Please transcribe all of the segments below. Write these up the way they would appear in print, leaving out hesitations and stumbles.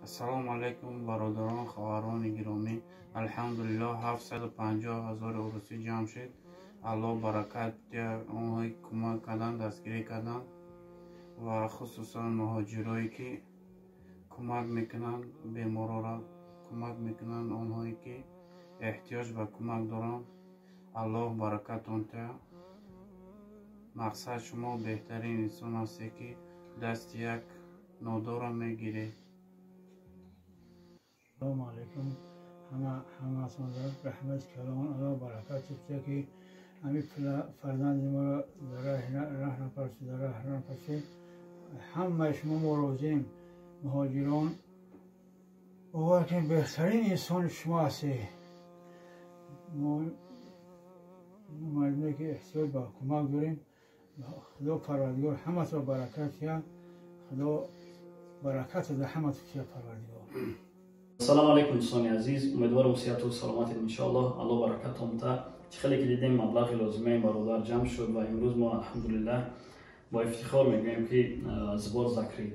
Ассалому алайкум, бародарон, хоҳарони гиромӣ. Алҳамдулиллоҳ, 750 000 урусӣ ҷамъ шуд. Аллоҳ баракат диҳад онҳое ки кӯмак карданд, дастгирӣ карданд ва хусусан муҳоҷирое ки кӯмак мекунанд, беморора кӯмак мекунанд, онҳое ки эҳтиёҷ ба кӯмак доранд. Аллоҳ баракатон диҳад. Мақсад, шумо беҳтарин инсон ҳастед, ки дасти як нодорро мегиред. Салому алайкум ҳамаатонро, раҳмати калон, Аллоҳ баракат диҳад, ки ҳамин фарзанди моро дар раҳ напарсид, дар раҳ напарсид. Ҳамаи шумо мо розием, муҳоҷирон. Бовар кунед, беҳтарин инсони шумо ҳастед. Мо мардуме ки эҳтиёҷ ба кӯмак дорем, Худо Парвардигор ҳаматро баракат диҳад. Худо баракат дар ҳаматон диҳад, Парвардигор. Ассалому алайкум, дӯстони азиз, умедворам сиҳату саломатед, иншоаллоҳ. Аллоҳ баракатон та. Чӣ хеле ки дидем, маблағи лозимаи бародар ҷамъ шуд ва имрӯз мо, алҳамдулиллаҳ, бо ифтихор мегӯем, ки сбор закрыт.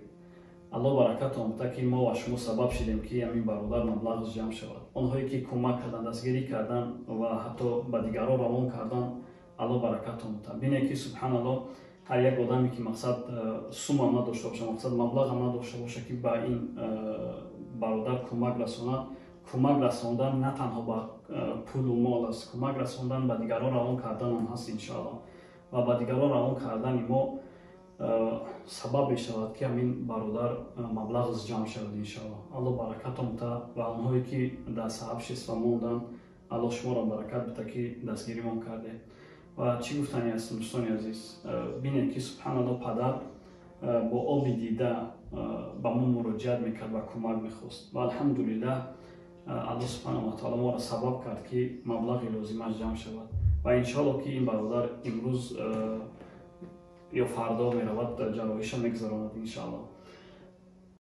Аллоҳ баракатон та, ки мо ва шумо сабаб шудем, ки ҳамин бародар маблағаш ҷамъ шавад. Онҳое ки кӯмак карданд, дастгирӣ карданд ва ҳатто ба дигарон равон карданд, Аллоҳ баракатон та. Бинед, ки субҳаналлоҳ, ҳар як одаме ки мақсад сумам надошта боша, мақсад маблағам надошта боша, ки ба ин бародар кӯмак расонад. Кӯмак расондан на танҳо ба пулу мол аст, кӯмак расондан ба дигарон равон карданам ҳаст, иншоаллоҳ. Ва ба дигарон равон кардани мо сабаб мешавад, ки ҳамин бародар маблағ ҷамъ шавад, иншоаллоҳ. Аллоҳ баракатон та ва онҳое ки дар сообщество монданд, Аллоҳ шуморо баракат бита, ки дастгиримон кардед. Ва чӣ гуфтани ҳастем, дӯстони азиз? Бинед, ки субҳаналлоҳ, падар бо оби дида ба мо муроҷиат мекард ва кӯмак мехост ва алҳамдулиллаҳ, Аллоҳ субҳанаҳу ватаоло моро сабаб кард, ки маблағи лозимаш ҷамъ шавад. Ва иншоалло, ки ин бародар имрӯз ё фардо меравад, ҷарроҳиша мегузаронад, иншоалло.